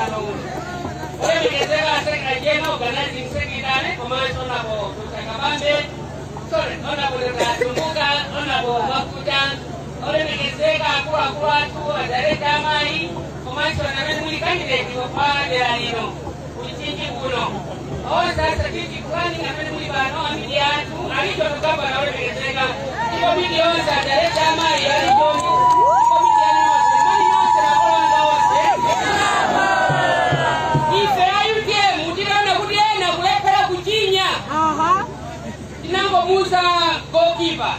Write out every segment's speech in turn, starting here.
msonkhano uno. Olemekezeka Secretary General Organizing Secretary komanso Honorable Dr. Kabambe, sorry, Honorable Dr. Tumbuka, Honorable Makuta, olemekezeka akuluakulu athu a director amayi komanso amene muli candidate wa dera lino ku Mchinji kuno, onse a strategic planning amene muli pano, a media athu alicho tukamba na olemekezeka ndipo media onse a director amayi alicho ndipo media nonse mali nonse makolo anga onse. Ife a UTM tinaona kuti ena kulephera kuchinya, tinangomuuza goalkeeper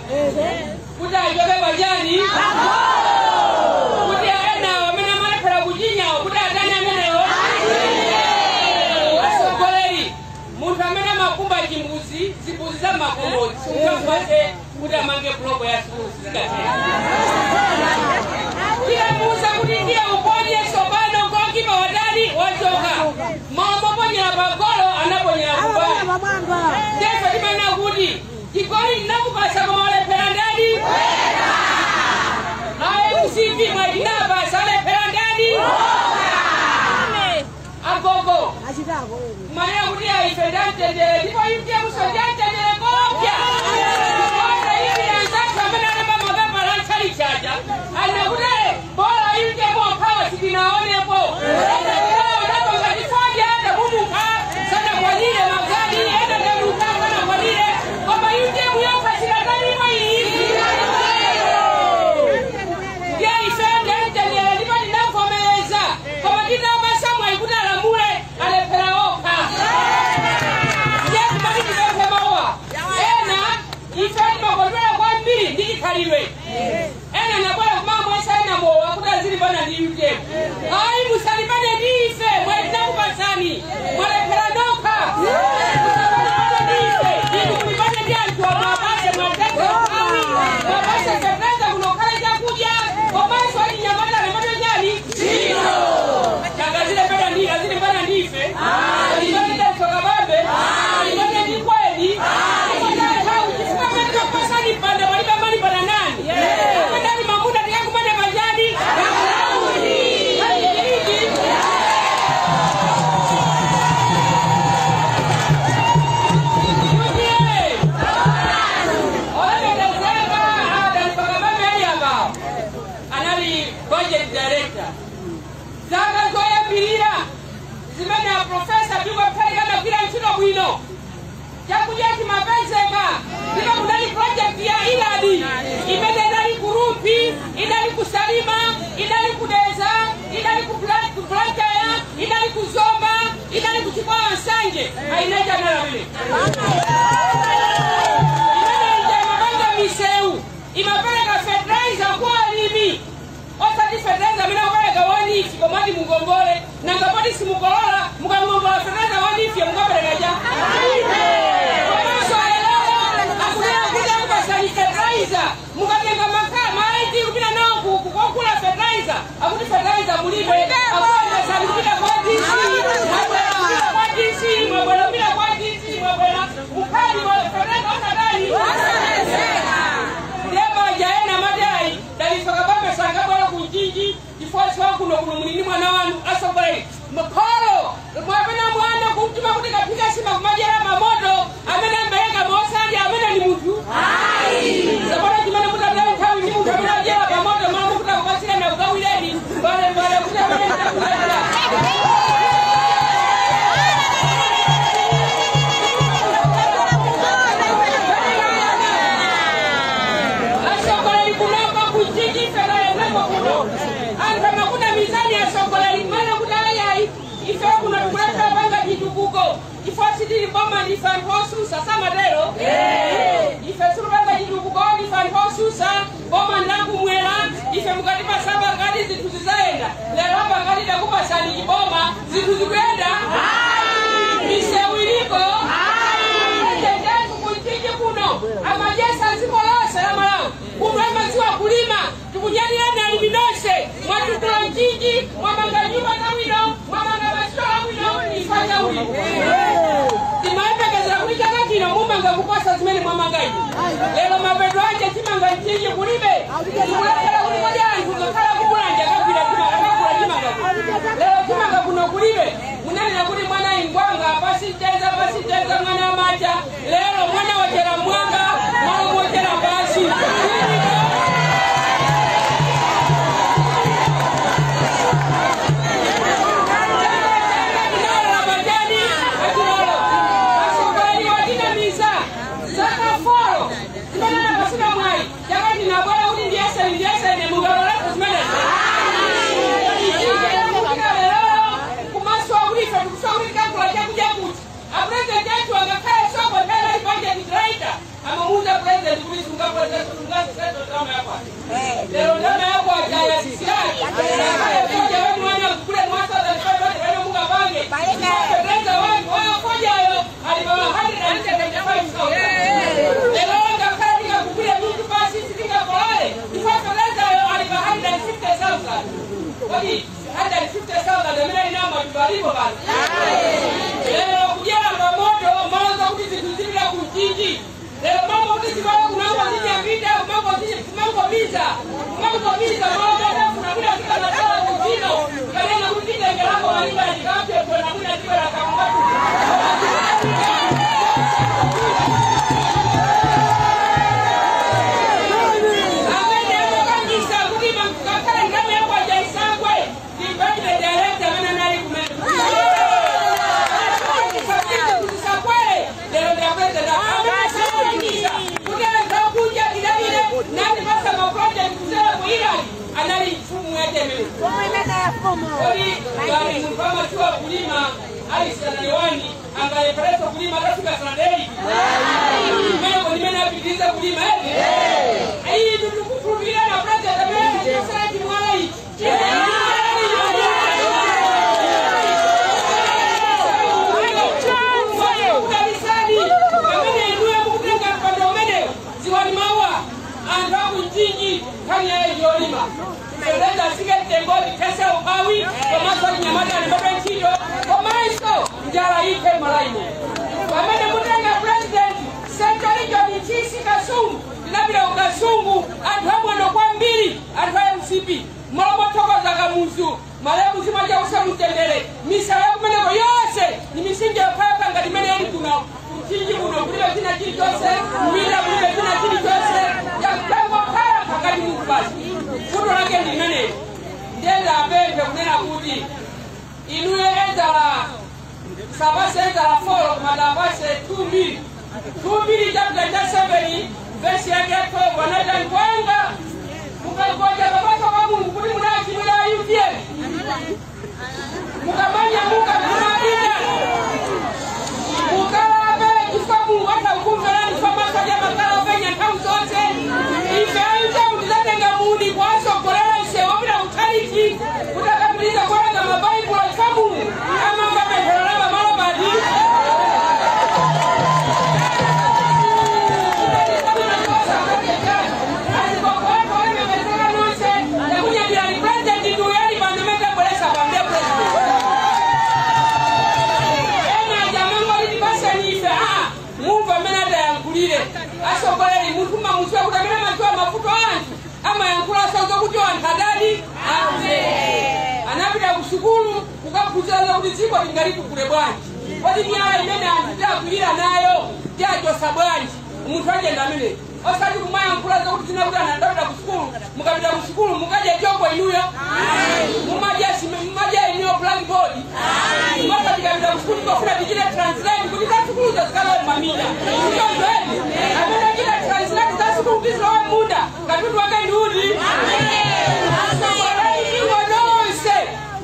kuti achoke pachani, kuti ena amene amalephera kuchinyawo kuti atani amenewo. Atsogoleri, munthu amene amakumba chimbuzi, zimbuzi za makomozi, sungamupase kuti amange block ya sukulu, sizingatheke. Tikamuuza kuti ndiye uponye tsopano, goalkeeper watani? Wachoka. Momoponyera pagolo anaponyera kubali. Ndefe timanena kuti chigoli tinakupasa koma walephera ndani? A MCP mwatinapasa, alephera ndani? Agogo manena kuti aife ndamtendere ndipo UTM so ndamtendere kopya kwanza. Ili anzathu amene alemba mapepala ntchalichaja anakuti bola UTM okhawa sitinaonepo. Napanga chifodya tamunuka sanakwanire magadi ena tanuka sanakwanire, koma UTM yokha sinatalimo iyi. Ndiye ife ndamtendere ndipo tinavomereza, koma tinapasa mwayi kuti alamule, alephera okha. Ndiye timati tipemphe mawa ena, ife timakondwera kwambiri ndi chikhalidwe. Ena nabwera kumamwesa ena mowa kuti azilimbana ndi UTM. Ayi, musalimbane ndi ife, mwayi tinakupasani, mwalephera nokha. Musalimbane ndi ife, inu mulimbane ndi anthu amwapase mwatete ukawi, mwapase fertilizer kuno khale chakudya, komanso achinyamata alemate chani changa zilembana ndi azilimbana ndi ife, alimbane ndi Kabambe, alimbane ndi Kwedi nthawi chifukwa amene takupasani mpanda palibe amalimbana nani amene ali mamuna tikakumane panjani iki. UTA olemekezeka Adalfa Kabambe ali apa anali budget director zaka zoyambirira zimene a Professor Bingu Mutharika anagwira ntchito bwino, chakudya chimapezeka, ndipo kunali project ya IRAD imene inali ku Rumphi, inali ku Salima, inali ku Dedza, inali ku Blantyre, inali ku Zomba, inali ku Chikwawa, Nsanje. Ainaita anali amene imene ija imapanga misewu, imapereka fertilizer kwa alimi, osati fertilizer amene akupereka wa NEEF komati mungongole nangapoti simukolola. Mukangongola fertilizer wa NEEF mungapereka cha komanso alelolo akunena kuti akupasani fertilizer, mukatenga maiti kupita nawo kukokula fertilizer, akuti fertilizer mulibe. Akuwapasani kupita kwa DC, mwabwera kupita kwa DC, mwabwera kupita kwa DC, mwabwera mukhali fertilizer osatali. Ndiye ena amati ayi, Dalitso Kabambe sangabwera ku Mchinji chifukwa chiwa kuno kuno mulini mwana wanu. Asogoleri, mkholo mwapena mwana kumtuma kuti kaphika sima kumadyera mamoto amene ambereka mosandi amene ni munthu zapano chimene mutataya nthawi ndi munthu amene adyera pamoto malo mukuti akupasira na kugawireni mbale mbale kuti amene ndakuyera. Asogoleri kunoko ku Mchinji ferayeneko kuno anthu amakuda mizani. Asogoleri mana kuti ayayi, ife kuno tikuletera panga chitukuko chifukwa sitili boma, ndife anthu osusa. Samatero ife silupanga chitukuko, ndife anthu osusa, boma ndakumwera ife mukati pasaba ngati zinthu zizayenda. Lero apa ngati takupasani chiboma, zinthu zikuyenda? Misewu iliko? President athu ku Mchinji kuno amajesa dziko lonse la Malawi kuno amadziwa kulima. Tikunyadilani alimi nonse, mwatukula Mchinji, mwamanga nyumba zabwino, mwamanga masitola abwino chifukwa cha ulimi. Timayembekezera kuti chaka chino mumanga kuposa zimene mwamanga ino. Lero mapeto anje chimanga Mchinji kulibe. Tikulephera kuti kodi anthu ngakhala kukulanja akagwira chimanga, akagula chimanga kuno. Lero chimanga kuno kulibe. Ngakhale foja wanu wana kukule 1500 wene mungapange. Fertilizer wanu wafojayo ali pa 175,000. Lero ngakhale tingakugule munthu pasi sitingakolole chifukwa fertilizer ali pa 150,000. Kodi 150,000 amene ali nawo matupa alipo pano? Lero kudyera pamoto malaza kuti zinthu zipita ku Mchinji. Lero mambo kuti zibale kunango zinyapita kumangomiza kumangomiza maoatafuna kuti zikamatala kuchino kanena kuti titengerako malimba ndikapyepwe nakwina tibera kamwatu. Amene amakangisa kuti ngakhale ndalama yakwaja isagwe department director amene anali kumene kuzisakwere lero ndiapurezidenti amene amakangisa kuti anthu akunja tidalire natipasa maproject kuzera ku Irani anali mfumu yake imene. Kodi ngati munthu amadziwa kulima ali standard 1 angalephereso kulima atafika standard 8? Kumeneko ndimene apitirize kulima edi. Iyi tikukhulupirira na president amene chosera chimwala ichi. Kudalisani pamene inuyo mukutenga mpando umenewo, ziwani mawa anthu akumchinji nkhani yayo yolima. Fertilizer asike mtengo, tithese umphawi, komanso anyamata alembedwe ntchito, komanso njala ithe malaimo. Pamene mutenga president, Central Region, Ntchisi, Kasungu, tinapita ku Kasungu, anthu abwino kwambiri, anthu a MCP malo mothokoza Kamuzu malemu zimachakusa mtendere, misala yakumeneko yonse ni misinje yokhayokha ngati imene ili kuno Mchinji kuno. Kulibe china chilichonse mmira, kulibe china chilichonse, yakangokhala ngati munthu basi. Vuto lake ndi limeneli. Ndenda apemphe kunena kuti inuyo Ezara sabase Ezara 4 koma tapase 2 2 chapter cha 7 verse yake ya 12 anati, "Kwanga mukagoja pamaso pa Mulungu kuti munachimwira UTM, mukamanyamuka kumapita mukalape, chifukwa Mulungu atha kukumverani, chifukwa maso aja makala openya nthawi zonse." Ife a UTM tizatenga muni kuwasogolera msewu wopita kuthaliti kuti akapitiriza kuwerenga mabaibulo, chifukwa Mulungu amamva pemphero la pamalo pati. Asogoleri, munthu mamudziwa kuti amene amadziwa mavuto anthu amayankhula sozo kuti anthu adali amve. Anapita ku sukulu kukaphunzira kuti dziko lingalitukule bwanji, kodi miyala imene anthu tiakwirira nayo tiachosa bwanji. Munthu ajenda ameneyo, osati kumayankhula zakuti zina kuti anthu adapita ku sukulu. Mukapita ku sukulu mukadya choko inuyo, mumadya inuyo blackboard. Masa tikapita ku sukulu tikofuna tichite translate kuti za sukuluzo zikalowe mamina, sichonzweni? Amene achita translate za sukulu kuti zilowe munda, katundu wake ndiuti? Asogoleri iko nonse,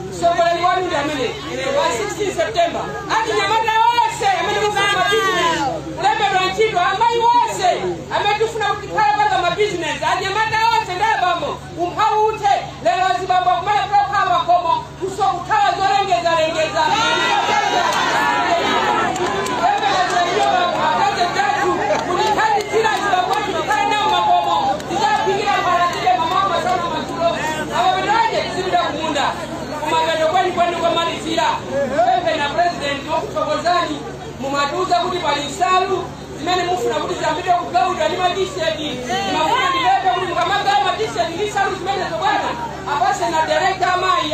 msogoleri wanu ndi amene pa 16 September. Achinyamata onse amene mufuna mabizinesi kulembedwa ntchito, amayi wonse amene tifuna kuti tikhala panga mabizinesi, anyamata onse ndi abambo, umphawi uthe. Lero azibambo akumala kukhala pakhomo kusokuthawa zolengezalengeza. Atatu kutithandizira azibambo athu tikhale nawo makomo, tizaphikira mphalatide mamawa, masana, madzulo, amapetaje tizipita kumunda. Kumapeto kwenikweni kwamalizira, pemphe na president wokuthokozani. Mumatiuza kuti pali nsalu zimene mufuna kuti ziyambire kugawidwa ndi matisheti. Mafuna ndipemphe kuti mukamagawa matisheti ndi nsalu zimenezo, bwana, apase na director amayi.